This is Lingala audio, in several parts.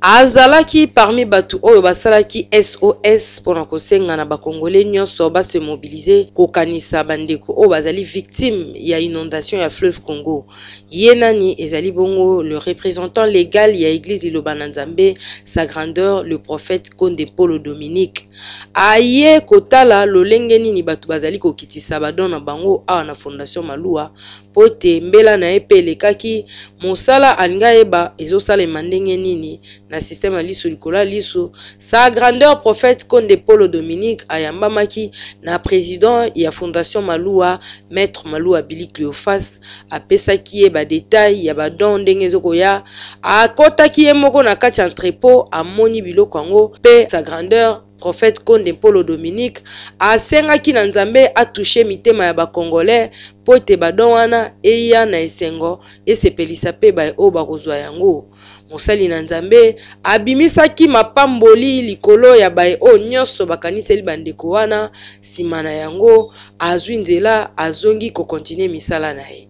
Azalaki parmi batu oyo basalaki SOS pona kosenga na ba congolais nionso ba se mobiliser kokanisa ba ndeko oyo bazali victimes ya inondation ya fleuve Congo. Ye nani? Ezali bongo le representant legal ya eglise Liloba na Nzambe, sa grandeur le prophète Konde Mpolo Dominique. Aye kotala lolenge nini batu bazali kokitisa ba dons na bango awa na Fondation Maluwa mpo ete mbela na ye mpe elekaki mosala alingi ayeba ezosalema ndenge nini na système ya liso likolo ya liso. Sa grandeur prophète Konde Polo Dominique ayambamaki na president ya Fondation Maluwa, Maître Maluwa Billy Cleophas. Apesaki ye ba details ya ba dons ndenge ezokoya. Akotaki ye moko na kati ya entrepot, amoni biloko yango mpe sa grandeur Prophète Konde Mpolo Dominique asengaki na Nzambe a toucher mitema ya ba Congolais mpo ete ba dons wana eya na esengo, esepelisa mpe baye oyo bakozwa yango. Mosali na Nzambe abimisaki mapamboli likolo ya baye oyo nyonso bakaniseli bandeko wana. Sima na yango, azwi nzela azongi ko continuer misala na ye.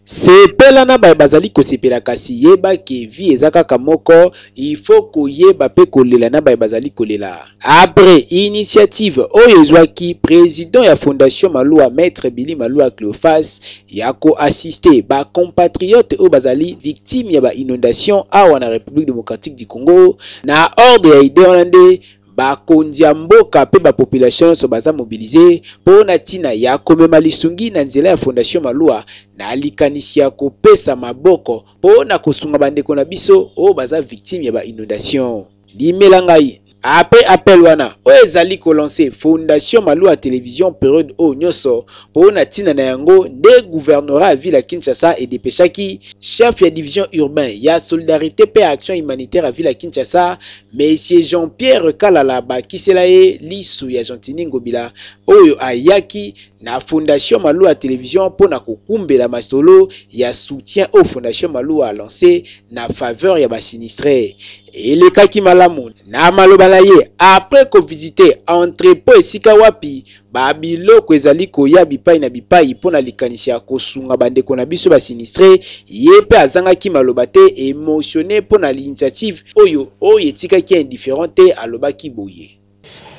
Sepela na baye bazali kosepela kasi yeba ke vie eza kaka moko, il faut koyeba pe kolela na baye bazali kolela. Après initiative oyo ezwaki president ya fondation Maluwa Maitre Billy Maluwa Cleophas ya ko assister ba compatriotes oyo bazali victimes ya ba inondations awa na Republique democratique du Congo, na ordre ya idee wana nde bakonzi ya mboka pe ba population nyonso baza mobiliser po na tina ya komema lisungi na nzela ya fondation Maluwa na likanisi ya kopesa maboko po na kosunga bandeko na biso oyo baza victime ya ba inondation. Limela ngai après appel wana oyo ezali ko lancer fondation Maluwa television periode oyo nyonso po na tina na yango nde gouvernorat ya ville ya Kinshasa edepeshaki chef ya division urbain ya solidarite pe ya action humanitaire ya ville ya Kinshasa Monsieur Jean-Pierre Kalala bakisela ye lisu ya Gentiny Ngobila oyo ayaki na Fondation Maluwa Television mpo na kokumbela masolo ya soutien oyo Fondation Maluwa a lancé na faveur ya ba sinistrés. Elekaki malamu na maloba na ye après ko visiter entrepot esika wapi ba biloko ezali koya bipai na bipai mpo na likanisi ya kosunga bandeko na biso ba sinistrés. Ye mpe azangaki maloba te, emotionne mpo na l'initiative oyo oyo etikaki indifférent te, alobaki boye.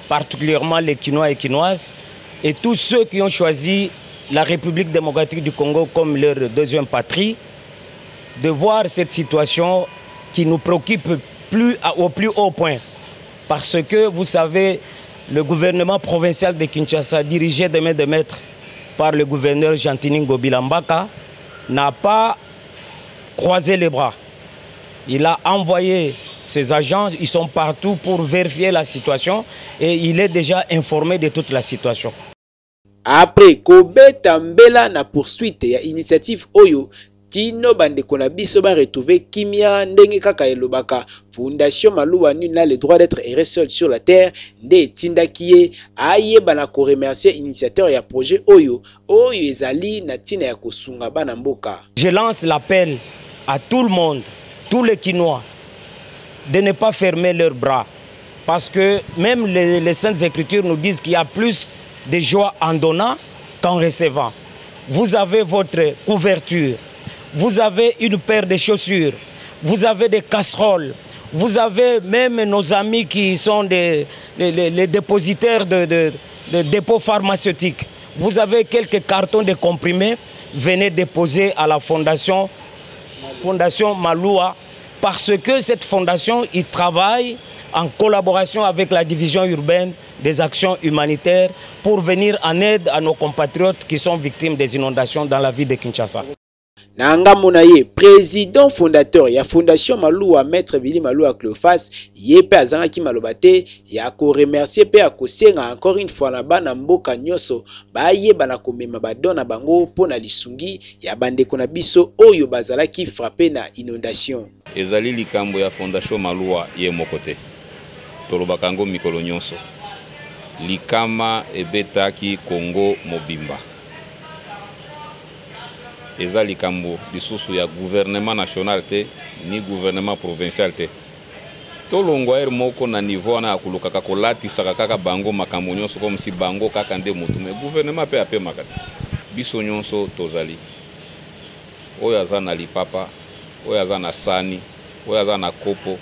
Particulièrement les Kinois et Kinoises et tous ceux qui ont choisi la République démocratique du Congo comme leur deuxième patrie, de voir cette situation qui nous préoccupe plus, au plus haut point. Parce que, vous savez, le gouvernement provincial de Kinshasa, dirigé de main de maître par le gouverneur Gentiny Ngobila Mbaka, n'a pas croisé les bras. Il a envoyé ses agents, ils sont partout pour vérifier la situation et il est déjà informé de toute la situation. Après kobeta mbela na poursuite ya initiative oyo kino bandeko na biso ba retrouver kimia ndenge kaka elobaka Fondation Maluwa nul n'a le droit d'être erré seul sur la terre nde etindaki ye ayeba na ko remercier initiateur ya projet oyo oyo ezali na tina ya kosunga bana mboka. Je lance l'appel à tout le monde, tous les Kinois, de ne pas fermer leurs bras. Parce que même les Saintes Écritures nous disent qu'il y a plus de joie en donnant qu'en recevant. Vous avez votre couverture, vous avez une paire de chaussures, vous avez des casseroles, vous avez même nos amis qui sont les dépositaires de dépôts pharmaceutiques. Vous avez quelques cartons de comprimés, venez déposer à la Fondation Maluwa, parce que cette fondation, il travaille en collaboration avec la division urbaine des actions humanitaires pour venir en aide à nos compatriotes qui sont victimes des inondations dans la ville de Kinshasa. Na ngambo na ye, président fondateur ya Fondation Maluwa, Maître Billy Maluwa Cleophas, ye pe azangaki maloba te ya ko remercier pe ya kosenga encore une fois na bana mboka nyonso bayeba na komema ba don na bango mpo na lisungi ya bandeko na biso oyo bazalaki frappé na inondation. Ezali likambo ya Fondation Maluwa ye moko te. Tolobaka yango mikolo nyonso. Likama ebetaki Congo mobimba. Eza likambo lisusu ya gouvernement national te, ni gouvernement provincial te. Tolongwa heure moko na niveau wana ya kolukaka kolatisaka kaka bango makambo nyonso comme si bango kaka nde motu, mais gouvernement pe apemaka te. Biso nyonso tozali. Oyo aza na lipapa, oyo aza na sani, oyo aza na kopo,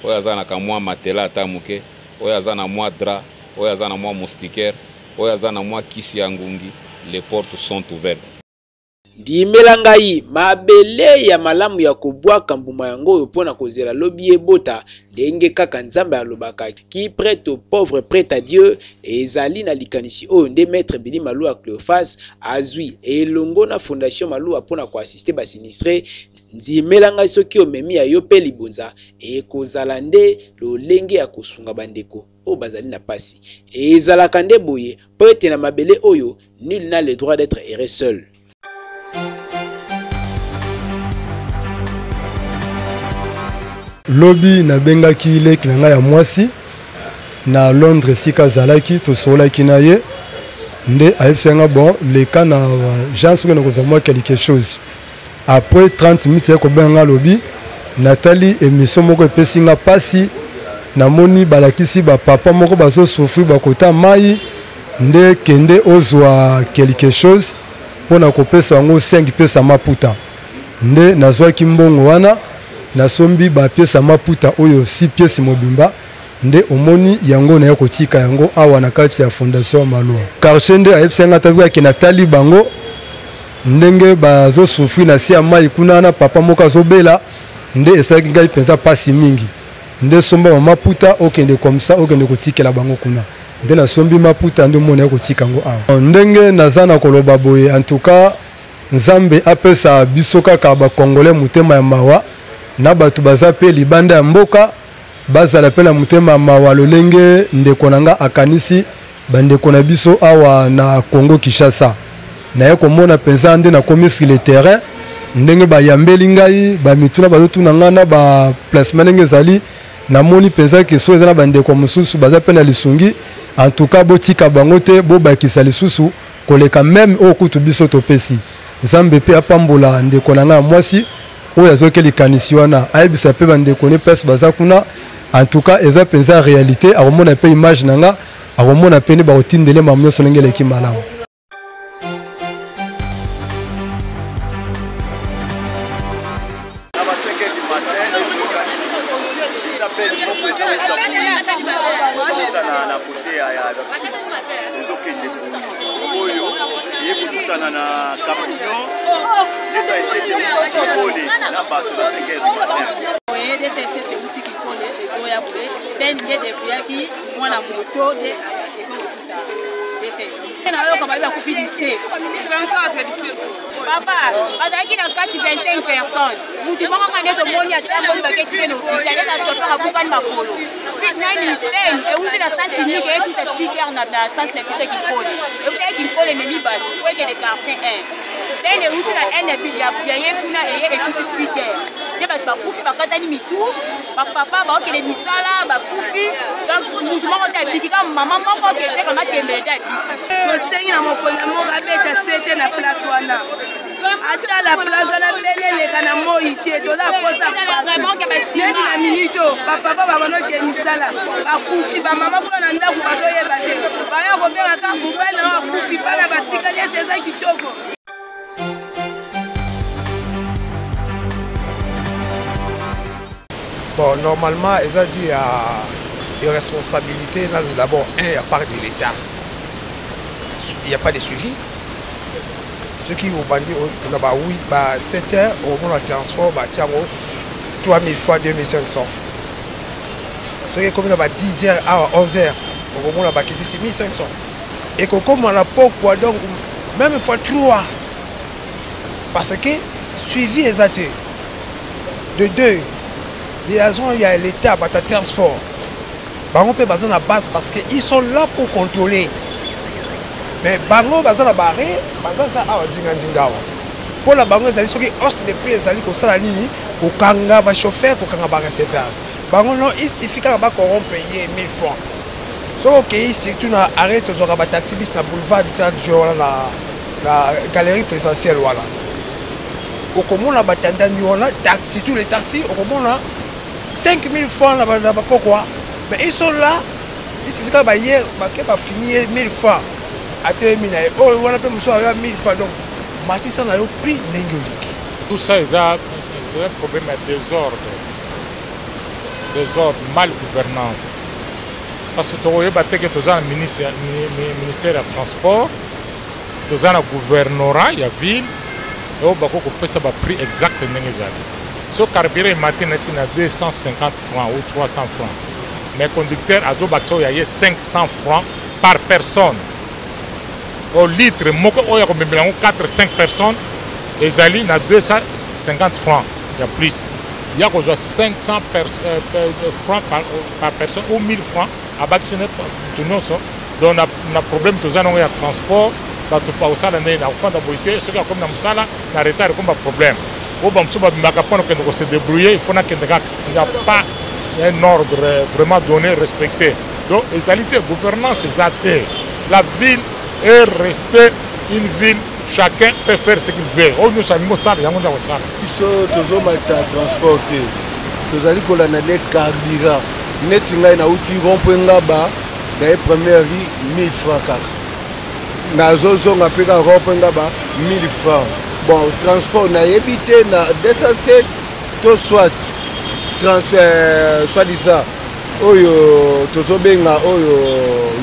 oyo aza na kamwa matelas ata moke, oyo aza na mwa drap, oyo aza na mwa moustiquaire, oyo aza na mwa kisi ya ngungi, les portes sont ouvertes. Ndimela ngai, mabele ya malamu ya kobwaka mbuma yango oyo mpo na kozela lobi ebota, ndenge kaka Nzambe alobaka, qui prête au pauvre prête à Dieu. Ezali na likanisi oyo nde Maître Billy Malua Cleophas azwi elongo na Fondation Malua mpo na koassiste ba sinistre. Ndimela ngai, soki omemi ya yo mpe libonza, ekozala nde lolenge ya kosunga bandeko oyo bazali na pasi. Ezalaka nde boye mpo ete na mabele oyo, nul n'a le droit d'être heureux seul. Lobi nabengaki leki na ngai ya mwasi na Londres esika azalaki, tosololaki na ye nde ayebisaki nga bon leka na Jean soki nakozwa mwa quelque chose. Après 30 minutes ya kobenga nga alobi natali émission moko epesi nga pasi, namoni balakisi ba papa moko bazo souffrir bakota mai, nde kende ozwa quelque chose mpo na kopesa yango 5 pièces maputa. Nde nazwaki mbongo wana nasombi ba pièces maputa oyo 6 pièces mobimba, nde omoni yango naye kotika yango awa na kati ya Fondation Malua quartier. Nde ayebisaki nga tabi natali bango ndenge bazosouffrir na se ya mai kuna na papa moko azobela, nde esalaki ngai mpenza mpasi mingi. Nde somba mamaputa okende comme ça okende kotikela bango kuna. Nde nasombi maputa nde omona ya kotika yango awa. Ndenge naza na koloba boye, en tout cas Nzambe apesa biso kaka bacongolais motema ya mawa, na bato baza mpe libanda ya mboka bazala mpe na motema ya mawa lolenge ndeko na nga akanisi bandeko na biso awa na Congo Kinshasa. Naye komona mpenza nde nakomi sur le terrain, ndenge bayambeli ngai bamituna bazotuna ngai na baplacement ndenge ezali, namoni mpenza ke so eza na bandeko mosusu baza mpe na lisungi. En tout cas botika bango te, bobakisa lisusu koleka meme oyo kutu biso topesi. Nzambe mpe apambola ndeko na ngai ya mwasi oyo azwaki likanisi wana, ayebisa mpe bandeko ne place baza kuna. En tout cas eza mpenza réalité, akomona mpe image na nga, akomona mpe nde bakotindele makambo nyonso ndenge eleki malamu. Na ba 5 heures du matin eza pele moko ezouta ezouta na kote ya ezokende boye sikoyo eye kotutana na camion 207 euti Kinkole na bato na 5 heures du matin. Boye 207 euti Kinkole ezoya boye pene nde debruyaki mwana moto nde ekokuta 207 nayoka babi bakufi 17 papa bazalaki na kati 25 personnes, mutu moko kaka nde tomoni atamboli, baketi te na hôpital nde na chauffeur abukani makolo. Nani pene euti na sens unique etuta speaker na sens na biso Kinkole, eutaki Kinkole ememi bato po ekende quartier 1, pene euti na n ya ye kuna eye etuti speaker nde bato bakufi, bakatani mitu, bapapa baokende misala bakufi. Donc mutu moko te abiki, kaka mama moko okende kama tembele te abiki. Tosengi na mokonzi ya mboka abeta sete na place wana, ata la place wana bele eleka na moi te, toza posa neti na minute oyo bapapa babanoke misala bakufi, bamama kuna na ndako bazoyeba te, baya kobenga kaka mobali na akufi, bana batikali ese eza kitoko. Bon, normalement, eza dû à irresponsabilité. D'abord, un, à part de l'État. Il n'y a pas de suivi. Ceux qui ont bandit, bah, 8, bah, 7 heures, au moment de transport, bah, tiens, 3000 fois 2500. Ceux qui comme bah, 10 heures à 11 heures, au moment bah, qui dit 1500. Et comme on a pourquoi donc, même fois 3. Parce que suivi exact. De deux, les agents, il y a l'État, bah, transport. Bango mpe baza na base parce que ils sont là pour contrôler. Mais bango baza na barre, baza za awa nzinga-nzinga awa. Mpo na bango ezali soki hausse de prix ezali kosala nini, kokanga bachauffeur, kokanga bareceveur. Bango non, il suffit kaka bacorrompre ye 1000 francs. Soki okei surtout na arrêt, tozwaka bataxi bis na boulevard du 30 juin wana na galerie présidentielle wana, okomona batandani wana, surtout les taxis, okomona 5000 francs na bapokwa. Mais ils sont là, il suffit kaka baye bake bafini ye 1000 francs. Atelemi na ye oyo wana mpe mosusu ayoya 1000 francs, donc matisa na yo prix ndenge olingi. Tout ça eza un problème ya désordre, désordre, mal gouvernance, parce que tokoyeba te ke toza na ministère ya transport, toza na gouvernorat ya ville oyo bakoki kopesa baprix exact ndenge ezali. So carburant emati neti na 250 francs ou 300 francs, mais conducteur azobakisa oyo ya ye 500 francs par personne. O litre moko oyo akomemela yango 4 5 personnes ezali na 250 francs ya plus, ya kozwa 500 francs par personne ou 1000 francs, abakisi ne moto nyonso. Donc na problème toza nango ya transport, bato bakosala ndenge na kofanda boye te. Soki akomi na mosala na retard, ekomi baproblème oyo bamosusu babimaka mpona kokende kose débrouiller, il faut nakende kaka. Il n'y a pas un ordre vraiment donné, respecté. Donc ezali te, gouvernance eza te. La ville est restée une ville, chacun peut faire ce qu'il veut. Oyo nyonso alingi kosala, yango nde akosala. Biso tozomatisa transport te, tozali kolanda nde carburant. Neti ngai nauti rond-point Ngaba, naye première rue, 1000 francs kaka. Nazozonga mpe kaka rond-point Ngaba, 1000 francs. Bon, transport nayebi te na 207 to soit transfert soi-disant oyo tozobenga oyo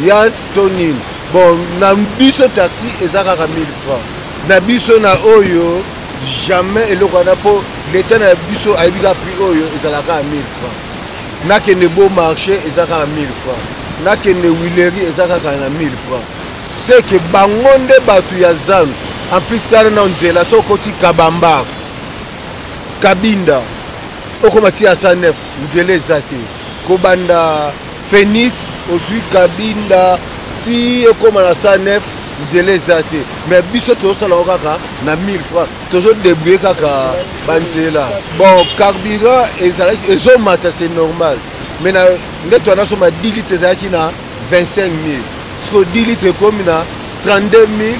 yas to nini. Bon, na biso taxi eza kaka 1000 francs na biso na oyo jamais eloko wana, mpo leta na biso ayebi kaka prix oyo ezalaka ya 1000 francs. Nakende Beau Marché, eza kaka 1000 francs. Nakende Huilerie, eza kaka na 1000 francs. Seke bango nde bato ya zanu. En plus, tala na nzela, so okoti Kabambar, Kabinda, okoma ti ya 109, nzela eza te. Kobanda Phoenix, ozwi Kabinda ti ekóma na 109, nzela eza te. Mais biso tozosala yango kaka na 1000 francs, tozodébrouille kaka banzela. Bon, carburant ezalaki ezomata, c'est normal, mais na nde to nasomba 10 litres ezalaki na 25 000, sikoyo 10 litres ekomi na 32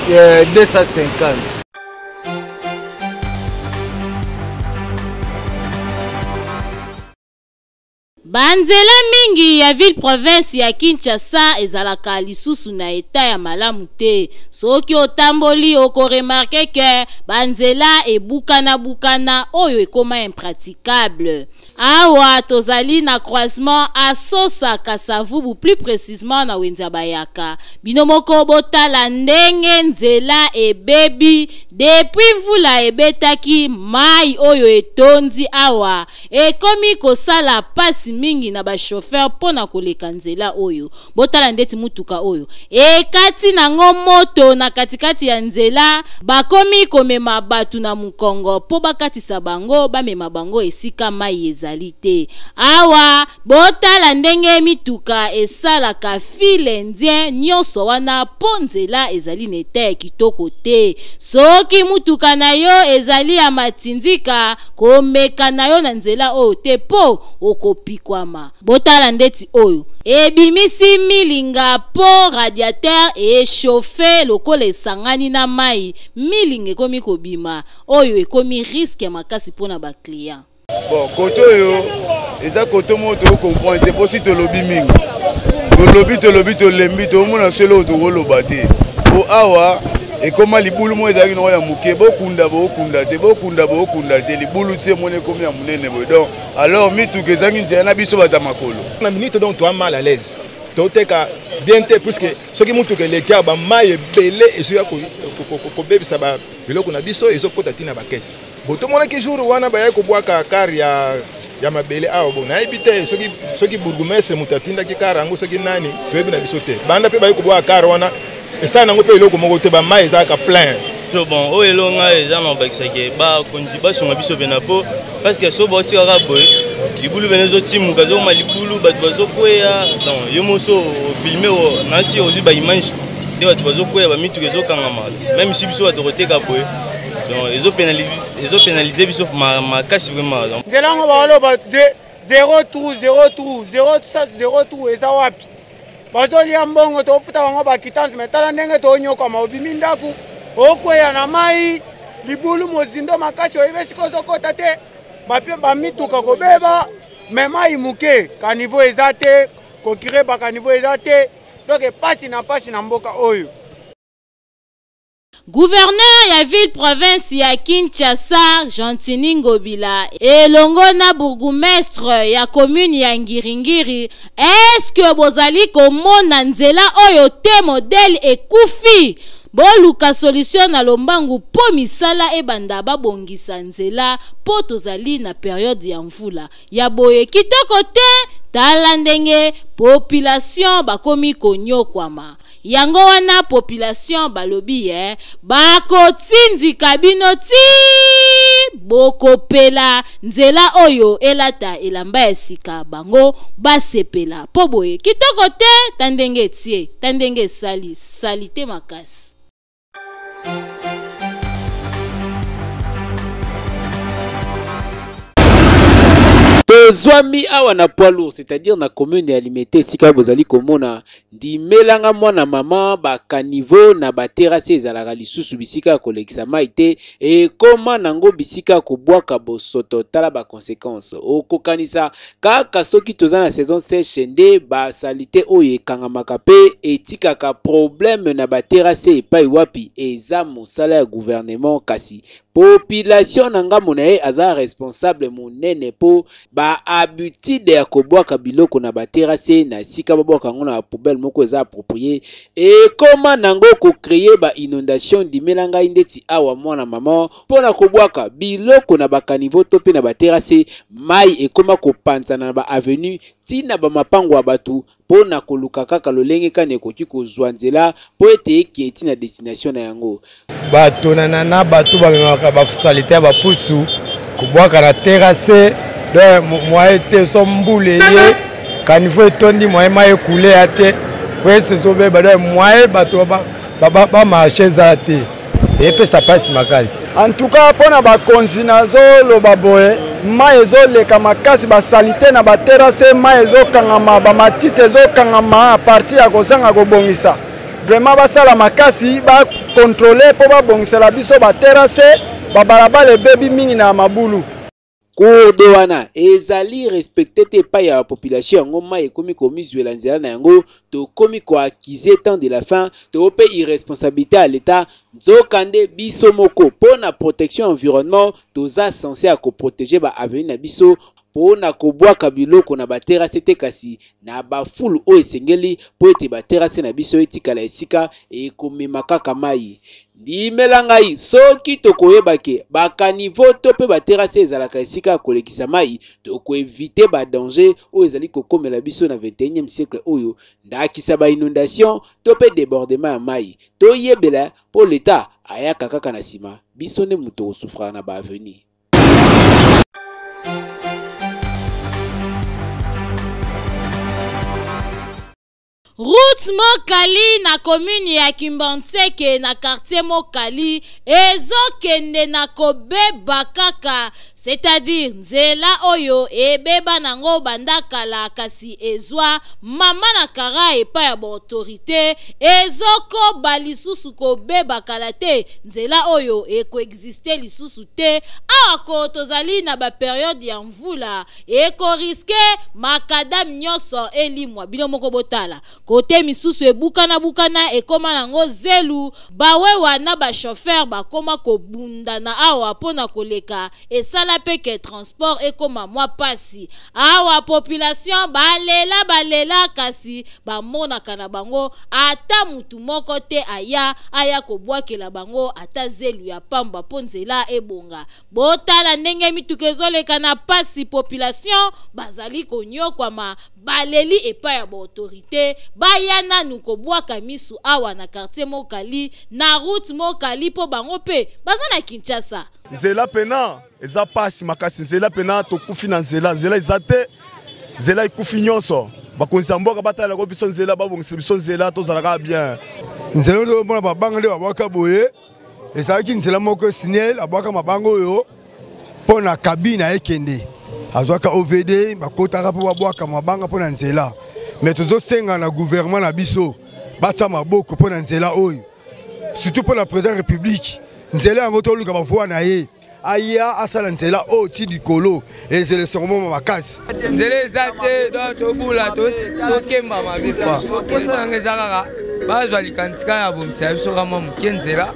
250. Banzela mingi ya ville province ya Kinshasa ezalaka lisusu na eta ya malamu te. Soki otamboli, okoremarquer ke banzela ebukana-bukana oyo ekoma impraticable. Awa tozali na croisement Asosa Kasavubu, plus précisément na wenze ya Bayaka. Bino moko botala ndenge nzela ebebi depuis mvula ebetaki. Mai oyo etondi awa ekomi kosala pasi mingi na bachauffeur mpo na koleka nzela oyo. Botala ndeti mutuka oyo ekati nango moto na katikati ya nzela. Bakomi komema bato na mokongo mpo bakatisa bango, bamema bango esika mai ezali te. Awa botala ndenge mituka esalaka file indien nyonso wana mpo nzela ezali na eta ya kitoko te. Soki mutuka na yo ezali ya matindika, komeka na yo na nzela oyo te mpo okopikwama. Botala ndeti oyo ebimisi milinga mpo radiateur echauffe lokola esangani na mai, milinga ekomi kobima. Oyo ekomi risque makasi mpona baclient. Bon, kote oyo eza kote moko tokocomprendre te, mpo si tolobi mingi, tolobi, tolobi, tolembi, toomona so eloko tokoloba te, po awa ekóma libulu moko ezalaki nango ya moke, bokunda bokunda te, bokunda bokunda te, libulu ti emoni ekómi ya monene boye. Donc alors mituka ezangi nzela na biso bato ya makolo. Na minute, donc toa mal à l'aise, toteka bien te, puisque soki mutuka eleki awa, bamai ebele ezoya kobebisa biloko na biso, ezokota ntina bakese. Bo tomonaki jour wana bayaki kobwaka car ya mabele awa. Bo nayebi te soki bourgmestre moto atindaki car yango, soki nani, toyebi na biso te. Banda mpe bayaki kobwaka car wana, esala nango mpe eloko moko te, bamai ezalaka plein. Bon, oyo elonga eza na obakisaki, bakonzi basunga biso pena, mpo parce que so baotikaka boye, libulu pene ezotimuka, ezokoma libulu, bato bazokweya. Donc yo moso ofilme nasi, ozwi baimage nde bato bazokweya, bamituka ezokangama. Même si biso bato koteka boye, donc ezopénaliser biso makasi vraiment. Nzela yango baloba zéro trou, zéro trou, zéro, zéro trou, eza wapi? Bazolia mbongo, tofuta bango baquittance, mais tala ndenge tonyokama. Obimi ndako, okweya na mai, libulu mozindo makasi, oyebi esika ozokɔta te. Bapie bamituka kobeba, mais mai moke, caniveau eza te, kocurer bacaniveau eza te. Donc epasi na pasi na mboka oyo. Gouverneur ya ville province ya Kinshasa Gentiny Ngobila elongo na bourgmestre ya commune ya Ngiringiri, est-ce que bozali komona nzela oyo te modèle ekufi? Boluka solution na lombangu po misala ebanda babongisa nzela po tozali na periode ya mvula. Ya boye kitoko te, tala ndenge population bakomi konyokwama. Yango wana population balobi ye bakotindika bino ti bokopela nzela oyo elata elamba ya sika bango basepela po boye kitoko te, ta ndenge etie ta ndenge esali salite makasi. Tozwami awa na poids lourd, c'est-à-dire na commune ya Limete, esika bozali komona ndimelanga mwana mama ba caniveau na ba terrasse ezalaka lisusu bisika ya kolekisa mai te, ekoma nango bisika ya kobwaka bosoto. Tala ba conséquences, okokanisa kaka soki toza na saison sèche nde ba salite oyo ekangamaka pe etikaka problème na ba terrasse epai wapi eza mosala ya gouvernement, kasi population na ngambo na ye aza responsable monene po ba habitude ya kobwaka biloko na ba terrasse na esika babwaka yango na ba poubelle moko eza approprié ekoma nango ko créer ba inondation. Ndimela ngai ndeti awa mwana mama mpo na kobwaka biloko na ba caniveau to pe na ba terrasse, mai ekoma kopanzana na ba avenue ti na ba mapango ya bato mpo na koluka kaka lolenge kani ekoki kozwa nzela mpo ete ekei ti na destination na yango. Bato na na bato bamemaka basalite ya bapusu kobwaka na terrasse, donc moyen te, so mbula eye caniveau etondi, moyen mai ekule ya te, presse ezobeba, donc moyen bato bamarche eza te, epesa mpasi makasi. En tout cas mpo na bakonzi nazoloba boye, mai ezoleka makasi, basalite na baterase, mai ezokangama, bamatiti ezokangama, parti ya kozanga kobongisa. Vraiment basala makasi bakontrole mpo babongisela biso baterase, babalabala ebebi mingi na mabulu. Cours d'eau wana ezali respecte te epai ya population, yango mai ekomi komizwela nzela na yango, tokomi koakize temps de la fin to mpe irresponsabilité ya l'État. Nzokande biso moko mpo na protection environnement toza censé ya koprotege ba avenue na biso mpo na kobwaka biloko na baterase te, kasi na bafulu oyo esengeli mpo ete baterase na biso etikala esika ekomema kaka mai. Ndimela ngai, soki tokoyeba ke bakanivo to mpe baterase ezalaka esika ya kolekisa mai, tokoevite badanger oyo ezali kokomela biso na 21e siècle oyo, ndakisa ba inondation to mpe debordement ya mai. Toyebela mpo leta ayaka kaka na nsima, biso nde moto tokosufraka na baavenir. Route Mokali na commune ya Kimbanseke na quartier Mokali ezokende na kobeba kaka, c'est-à-dire nzela oyo ebeba nango banda kala kasi ezwa mama na kara epai ya ba autorité, ezokoba lisusu kobeba kala te, nzela oyo ekoexiste lisusu te. Awa ko tozali na ba periode ya mvula, ekoriske makadam nyonso elimwa. Bino moko botala kote misusu ebukana-bukana ekoma nango zelu, bawewa na bachauffeur bakoma kobundana awa mpo na koleka, esala mpe ke transport ekoma mwa pasi awa. Population balela balela kasi bamonaka na bango ata mutu moko te aya aya kobwakela bango ata zelu ya pamba mpo nzela ebonga. Botala ndenge mituka ezoleka na pasi, population bazali konyokwama, baleli epai ya baautorité baya nanu kobwaka misu awa na quartier Mokali na route Mokali mpo bango mpe baza na Kinshasa. Nzela pena eza pasi makasi, nzela pena tokufi na nzela, nzela eza te, nzela ekufi nyonso. Bakonzi ya mboka batalelaka biso nzela, babongisa biso nzela, tozalaka bien. Nzela oyo omona babanga nde babwaka boye, ezalaki nzela moko signel abwaka mabanga oyo mpo na kabine ayekende azwaka OVD, bakotaka mpo babwaka mabanga mpo na nzela. Mais tozosenga na gouvernement na biso batia maboko mpo na nzela oyo, surtout mpo na président république. Nzela yango toluka bavoi na ye aya asala nzela oyo ti likolo, ezela esongo moma makasi. Nzela eza te, donc tobula tokemba mabe fa. Posa nanga eza kaka Bazwa likanisi kaka ya bongisa biso kaka mwa moke nzela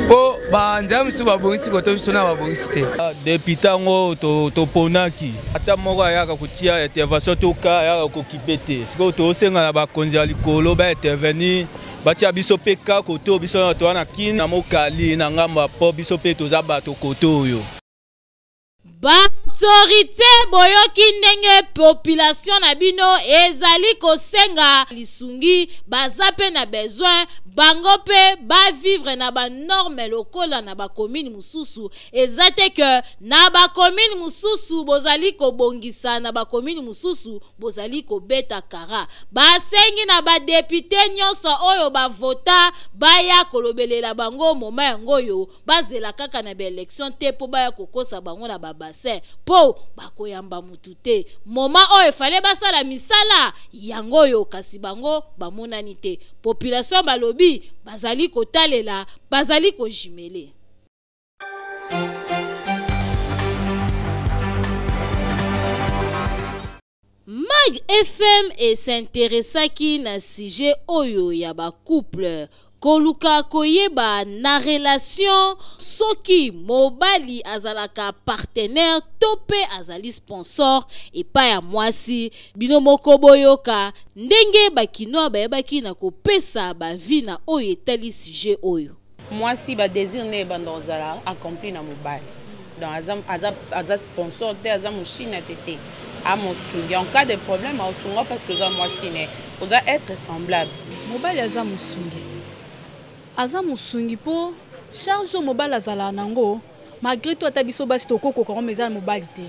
mpo banzela mosusu babongisi koto biso na babongisi te. Depute yango toponaki ata moko ayaka kotia intervention to ka ayaka kokipe te. Sikoyo tosenga na bakonzi ya likolo baintervenir, batia biso mpe ka koto biso na toa na kini na mokali na ngambo ya po biso mpe toza bato koto oyo. Baautorite, boyoki ndenge population na bino ezali kosenga lisungi. Baza mpe na besoin bango mpe bavivre na banorme lokola na bacommune mosusu. Eza te ke na bacommune mosusu bozali kobongisa, na bacommune mosusu bozali kobeta kara. Basengi na badepute nyonso oyo bavota baya kolobelela bango moma yango oyo. Bazela kaka na baelection te mpo baya kokosa bango na babassin, mpo bakoyamba mutu te. Moma oyo efale basala misala yango oyo, kasi bango bamonani te. Population balobi bazali kotalela, bazali kojimele. Mag FM esinteresaki na sujet oyo ya ba couple, koluka koyeba na relation soki mobali azalaka partenaire to pe azali sponsor epai ya mwasi. Bino moko boyoka ndenge ba kinois bayebaki na kopesa ba vie na oyo etali sujet oyo. Mwasi ba desir ne ebanda kozala accompli na mobali, donc aza, aza, aza sponsor te, aza moshina te te, amosungi en cas de problème, aosunga parce que oza mwasi ne, oza être semblable. Mobali aza mosungi, aza mosungi mpo charge oyo mobali azalaka nango, malgré tout ata biso basi tokokoka yango, mais eza na mobali te.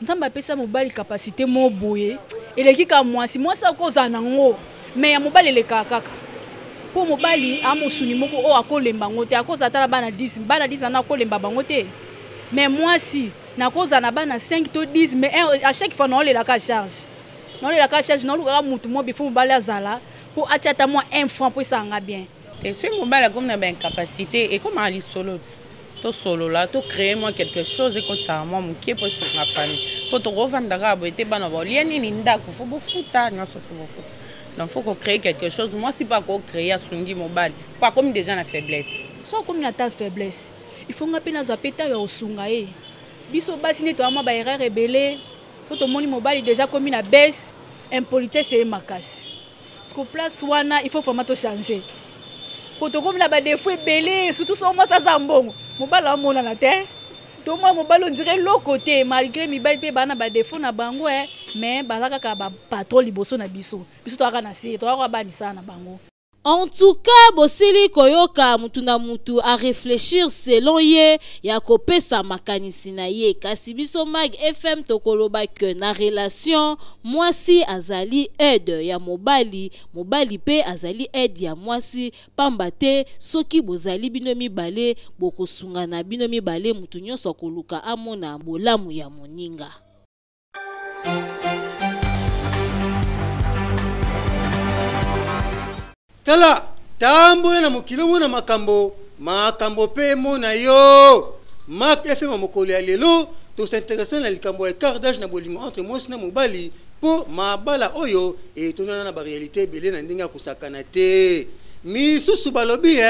Nzambe apesa mobali capacité moko boye eleki kaka mwasi. Mwasi akozala nango, mais ya mobali elekaka kaka, mpo mobali amosuni moko oyo akolemba yango te. Akozala ata na bana 10, bana 10 wana akolemba bango te, mais mwasi nakozala na bana 5 to 10, mais à chaque fois naolelaka charge, naolelaka charge, naolukaka mutu mo bifo mobali azala mpo atia ata mwa 1 franc mpo esala bien. Te, soki mobali akomi na baincapacité, ekomaka lisolo ti tosolola, tocrée mwa quelque chose, ekotisaka mwa moke mpo esunga famille, mpo tokovanda kaka boye te. Bana baolia nini? Ndako fo bofuta, nyonso fo bofuta, donc faut kocréer quelque chose. Mwasi mpe akocréer, asungi mobali mpo akomi déjà na faiblesse. So akomi na ta faiblesse, il faut nga mpe nazwa mpe tayo ya kosunga ye. Biso basi nde toya mwa baerreur ebele, mpo tomoni mobali déjà akomi na baisse, impolitesse eye makasi. Siko place wana il faut vraiment tochanger, po tokomi na badefo ebele, surtout so mwasi aza mbongo, mobali amonana te, tomona mobali ondire eloko te. Malgré mibali mpe baa na badefo na bango, mais baza kaka bapatron liboso na biso. Biso toyaka na se, toyaka banisala na bango. En tout cas, bosili koyoka mutu na mutu a réfléchir selon ye ya kopesa makanisi na ye. Kasi biso Mag FM tokoloba ke na relation mwasi azali aide ya mobali, mobali pe azali aide ya mwasi, pamba te soki bozali bino mibale bokosungana bino mibale, mutu nyonso akoluka amona bolamu ya moninga. Tala, tambola na mokili omona makambo, makambo mpe emona yo. Mark FM ya mokolo ya lelo tosinteresse na likambo ya écart d'âge na bolingo entre mwasi na mobali, mpo mabala oyo etondana na barealité ebele na ndenge ya kosakana te. Misusu balobi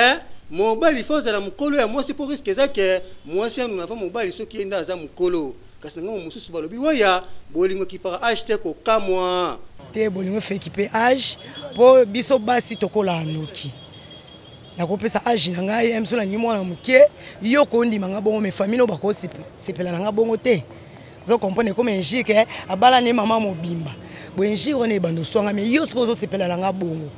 mobali fo azala mokolo ya mwasi, mpo risque eza ke mwasi anuna fa mobali soki ye nde aza mokolo. Kasi na ngambo mosusu balobi waya bolingo ekipaka age te, kokamwa. Te, bolingo efe ekipe age, mpo biso basi tokolaka noki. Nakopesa age na ngai ye, mosu nalingi mwana moke, yo kondima nga bongo, mais famille no bakosepela na nga bongo te. Ozo comprendre, ekoma injure ke abala ne mama mobimba boye, injure wana ebanda oswanga, mais yo soki ozosepela na nga bongo,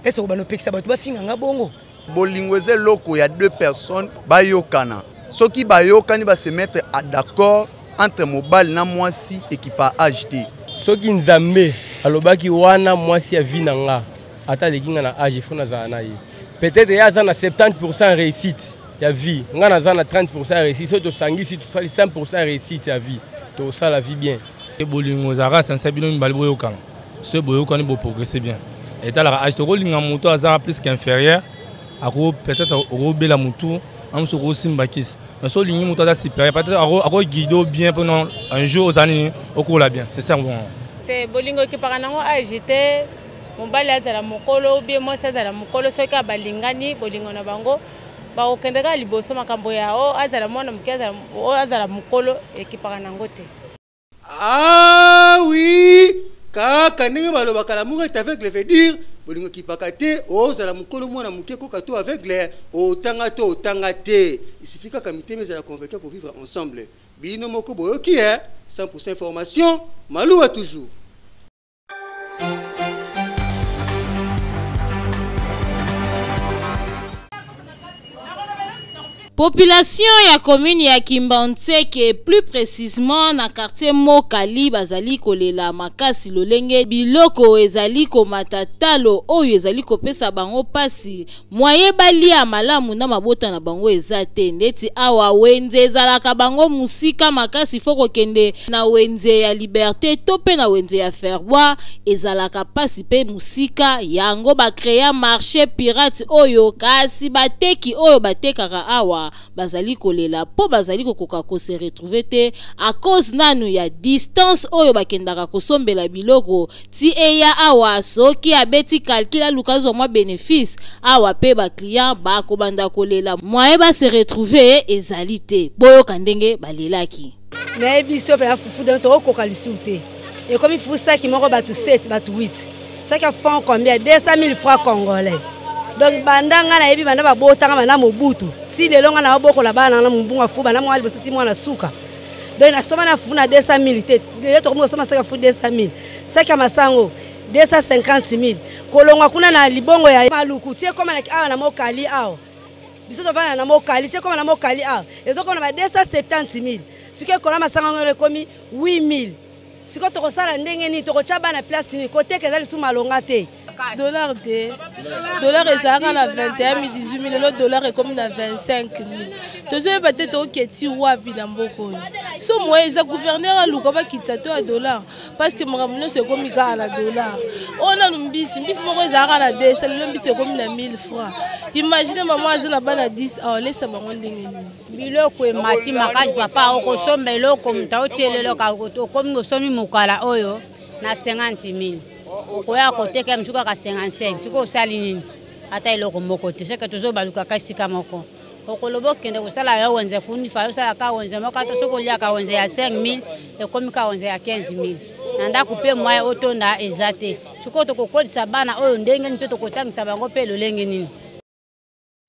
ese obanda opekisa bato bafinga nga bongo. Bolingo eza eloko ya deux personnes bayokana. Soki bayokani, ba se mettre à d'accord entre mobali na mwasi, ekipa age te. Soki Nzambe alobaki wana mwasi ya vie na nga, ata aleki nga na age, fo nazala na ye. Peut-être ye aza na 70% ya réussite ya vie, nga naza na 30% ya réussite. Soki tosangisi, tosali 100% ya réussite ya vie, tosala vie bien. Bolingo ezalaka sansa bino mibale boyokana. Soki boyokani, boprogresse bien. Etalaka age, tokolinga moto aza plus qu'inférieur, ako peut-être okobela motu amosu, okosimba kisi, mais so olingi moto aza supérieur, peut-être akoguide bien mpona un jour ozala nini, okola bien, c'est ça. Bon. Te, bolingo ekipaka nango age te. Mobali azala mokolo ou bien mwasi azala mokolo, soki kaka balingani, bolingo na bango bakokende kaka liboso. Makambo ya o azala mwana moke, o azala mokolo, ekipaka nango te. Ah oui, kaka ndenge balobaka l'amour est aveugle, veut dire bolingo ekipaka te, ozala mokolo, mwana moke, koka to aveugle, otanga to otanga te, il suffit kaka mitema ezala convaincu kovivre ensemble. Bino moko boyoki, eh 100% information Maluwa toujours. Population ya commune ya Kimbanseke, plus précisément na quartier Mokali, bazali kolela makasi lolenge biloko ezali komata talo oyo ezali kopesa bango pasi. Moyen balia malamu na mabota na bango eza te. Ndeti awa wenze ezalaka bango musika makasi, fo kokende na wenze ya Liberté to pe na wenze ya Ferbois, ezalaka pasi pe musika. Yango ba créa marché pirate oyo, kasi bateki oyo batekaka awa bazali kolela po bazali kokoka ko se retrouver te à cause nanu ya distance oyo bakendaka kosombela biloko ti eya awa. Soki abeti calcul, aluka azwa mwa bénéfice awa, pe ba client bakobanda kolela, moyen ba se retrouver ezali te. Boyoka ndenge balelaki. Nayebi so mpenza fufu, donc tokokoka lisusu te. Ekomi fufu saki moko bato 7, bato 8. Saki ya franc combien? 200 000 francs congolais. Donc banda ngai nayebi, banda babotanga, banda Mobutu si lelo, ngai naobokola bana na mombunga fu, banda mwana liboso ti mwana suka. Donc nasomba na fufu na 200 000 te. Lelo tokomi kosomba saki ya fufu 200 000, saki ya masango 250 000. Kolongwa kuna na libongo ya Maluku ti ekoma awa na Mokali awa, biso tovanda na Mokali, si ekoma na Mokali awa ezokoma na ba 270 000. Sikoyo ekola masango yango ekomi 8 000. Sikoyo tokosala ndenge nini? Tokotya bana place nini? Koteka eza lisusu malonga te. Dollar te, dollar ezalaka na 21 000, 18 000, lelo dollar ekomi na 25 000. Tozoyeba te toketi wapi na mboka oyo. So moye eza, gouverneur aluka bakitisa to ya dollar, parce que makambo nyonso ekomi kaka na dollar. Oyo nanu mbisi, mbisi moko ezalaka na 200, lelo mbisi ekomi na 1000 francs. Imagine mama aza na bana 10, aolesa bango ndenge nini? Biloko emati makasi papa. Okosomba eloko, moto aotiela eloko, okomi osomi mokala oyo na 50 000, okoya koteka mosuku kaka 55. Sikoyo osali nini? Ata eloko moko te. Seke tozobalukaka esika moko. Okoloba okende kosala yo wenze kuni fa, osala ka wenze moko, ata soki oliaka wenze ya 5000, ekomi ka wenze ya 15000. Na ndako mpe moyen otonda eza te. Sikoyo tokokolisa bana oyo ndenge nini? Mpe tokotangisa bango mpe lolenge nini?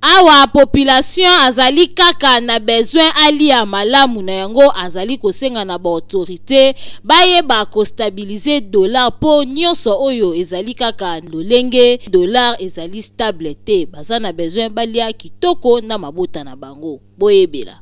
Awa population azali kaka na besoin alia malamu, na yango azali kosenga na baautorité bayeba kostabiliser dollar, mpo nyonso oyo ezali kaka lolenge dollar ezali stable te. Baza na besoin balia kitoko na mabota na bango. Boyebela.